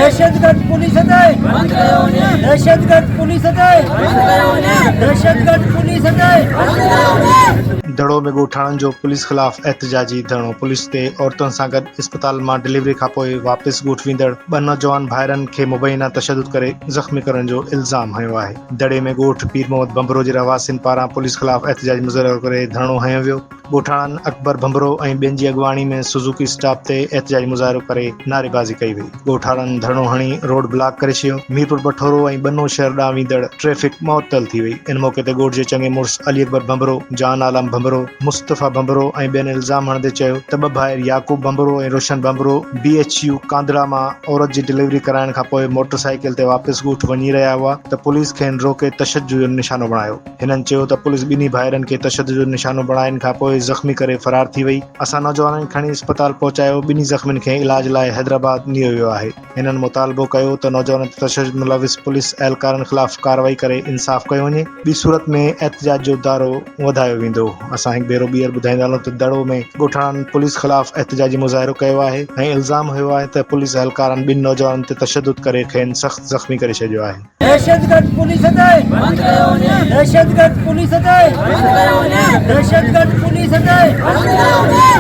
دهشتگرد پوليس تي بند ڪيو وڃي دهشتگرد پوليس تي بند ڪيو وڃي دهشتگرد پوليس تي بند ڪيو وڃي. دڙو ۾ ڳوٺاڻن جو پوليس خلاف احتجاجي ڌرڻو، پوليس تي عورتن سان گڏ اسپتال مان ڊليوري کانپوء واپس ڳوٺ ويندڙ ٻه نوجوان ڀائرن کي مبينا تشدد ڪري زخمي ڪرڻ جو الزام هنيو آهي. دڙي ۾ ڳوٺ پير محمد ڀنڀرو جي رهواسين پاران پوليس خلاف احتجاجي مظاهرو ڪري ڌرڻو هنيو ويو. ڳوٺاڻن اڪبر ڀنڀرو ۽ ٻين جي اڳواڻي ۾ سوزوڪي اسٽاپ تي احتجاجي مظاهرو ڪري نعريبازي ڪئي وئي. ڳوٺاڻن ڌرڻو هڻي روڊ بلاڪ ڪري ڇڏيو. ميرپور بٺورو ۽ ٻنو شهر ڏانهن ويندڙ ٽريفڪ معطل ٿي وئي. ان موقعي تي ڳوٺ جي چڱي مڙس علي اڪبر ڀنڀرو، جان عالم ڀنڀرو، مصطفيٰ ڀنڀرو ۽ ٻين الزام هڻندي چيو ته ٻه ڀائر Yaqub Bhanbhro ۽ Roshan Bhanbhro B H U Kandhra مان عورت جي ڊليوري ڪرائڻ کانپوء موٽر سائيڪل تي واپس ڳوٺ وڃي رهيا هئا ته پوليس کين روڪي تشدد جو نشانو بڻايو. هنن چيو ته پوليس ٻنهي ڀائرن کي تشدد جو نشانو بڻائن کانپوء زخمي ڪري فرار ٿي وئي، اسان نوجوانن کي کڻي اسپتال پهچايو، ٻنهي زخمين کي علاج لاء حيدرآباد نيو ويو آهي. هنن مطالبو ڪيو ته نوجوانن تي تشدد ملوث پوليس اهلڪارن خلاف ڪارروائي ڪري انصاف ڪيو وڃي، ٻي صورت ۾ احتجاج جو دائرو وڌايو ويندو. اسان هڪ ڀيرو ٻيهر ٻڌائيندا هلون ته دڙو ۾ ڳوٺاڻن پوليس خلاف احتجاجي مظاهرو ڪيو آهي ۽ الزام هنيو آهي ته پوليس اهلڪارن ٻن نوجوانن تي تشدد ڪري کين سخت زخمي ڪري ڇڏيو آهي. دهشتگرد پوليس تي بند ڪيو وڃي دهشتگرد پوليس تي بند ڪيو وڃي دهشتگرد پوليس تي بند ڪيو وڃي.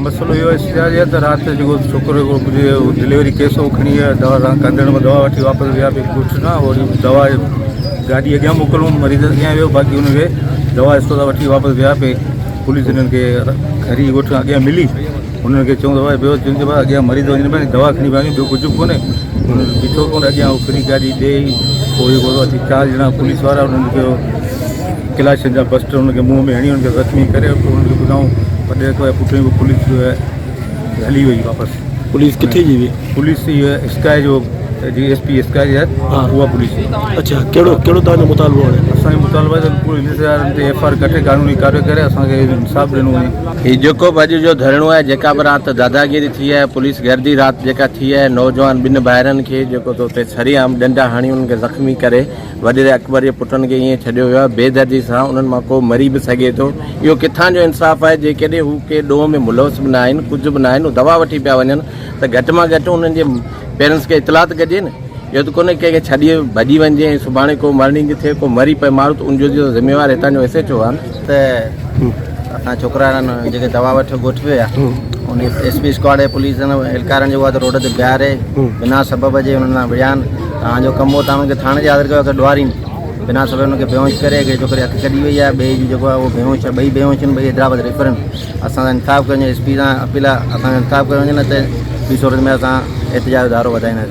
مسئلو اهو آهي ته رات جيڪو ڇوڪرو هڪڙو منهنجي ڊليوري ڪيس هو کڻي آيو دوا ڪانڌڙ مان دوا وٺي واپس ويا پئي ڳوٺ ڏانهن وري دوا گاڏي اڳيان موڪلون مريض اڳيان ويو باقي ان کي دوا اسپتال وٺي واپس ويا پئي پوليس هنن کي کري ڳوٺ کان اڳيان ملي هنن کي چيون ته ٻيو چون ته اڳيان مريض وڃن پيا دوا کڻي پيا وڃون ٻيو ڪجهه به ڪونهي هنن بيٺو ڪونه اڳيان هو فري گاڏي ڏيئي پوء جيڪو اچي چار ڄڻا پوليس وارا هنن کي ڪلاشن جا بسٽر هن کي منهن ۾ هڻي هن کي زخمي ڪري پوء هنن کي ٻڌائون وڏي پٺيان به پوليس هلي وئي واپس. پوليس ڪٿي جي هئي؟ پوليس هي اسڪاء جو جي ايس پي اسڪاء جي آهي اها پوليس هئي. اڇا ڪهڙو ڪهڙو توهان جو مطالبو هاڻي؟ اسان جو مطالبو آهي ته پوليس وارن تي ايف آر ڪٽي قانوني ڪارروائي ڪري اسان کي انصاف ڏنو وڃي. هي جيڪو به اڄ جو ڌرڻو آهي جيڪا به رات داداگيري ٿي آهي پوليس گردي رات جيڪا ٿي آهي نوجوان ٻن ڀائرن کي جيڪو تو اتي سرعام ڏنڊا هڻي انهن کي زخمي ڪري وڏيري اڪبر جي پٽن کي ائين ڇڏيو ويو آهي، بيدردي سان انهن مان ڪو مري به سگهي ٿو، اهو ڪٿان جو انصاف آهي، جيڪڏهن هو ڪنهن ڏوهه ۾ ملوث به نه آهن، ڪجهه به نه آهن، هو دوا وٺي پيا وڃن ته گهٽ مان گهٽ انهن جي پيرنٽس کي اطلاع ته ڪجي نه، اهو ته ڪونهي ڪنهن کي ڇڏي ڀڄي وڃجي ۽ سڀاڻي ڪو مرڻينگ ٿئي، ڪو مري پئي ماڻهو ته ان جو ذميوار هتان جو ايس ايڇ او آهي نه. ته اسان ڇوڪرا جيڪي دوا وٺي ڳوٺ ويا ان ايس پي اسڪواڊ ۽ پوليس اهلڪارن جيڪو آهي روڊ تي بيهاري بنا سبب جي انهن سان وڙهيا آهن توهان جو ڪم هو توهان ان کي ٿاڻي تي حاضر ڪيو اگر ڏوهارين بنا سبب ان کي بيهوش ڪري هڪڙي ڇوڪري اک ڪڍي وئي آهي ٻئي جو جيڪو آهي اهو بيهوش آهي ٻئي بيهوش آهن ٻئي حيدرآباد ريفر آهن اسان سان انصاف ڪيو وڃي ايس پي سان اپيل آهي اسان سان انصاف ڪيو وڃي نه ته ٻي صورت ۾ اسان احتجاج جو دائرو وڌائينداسين.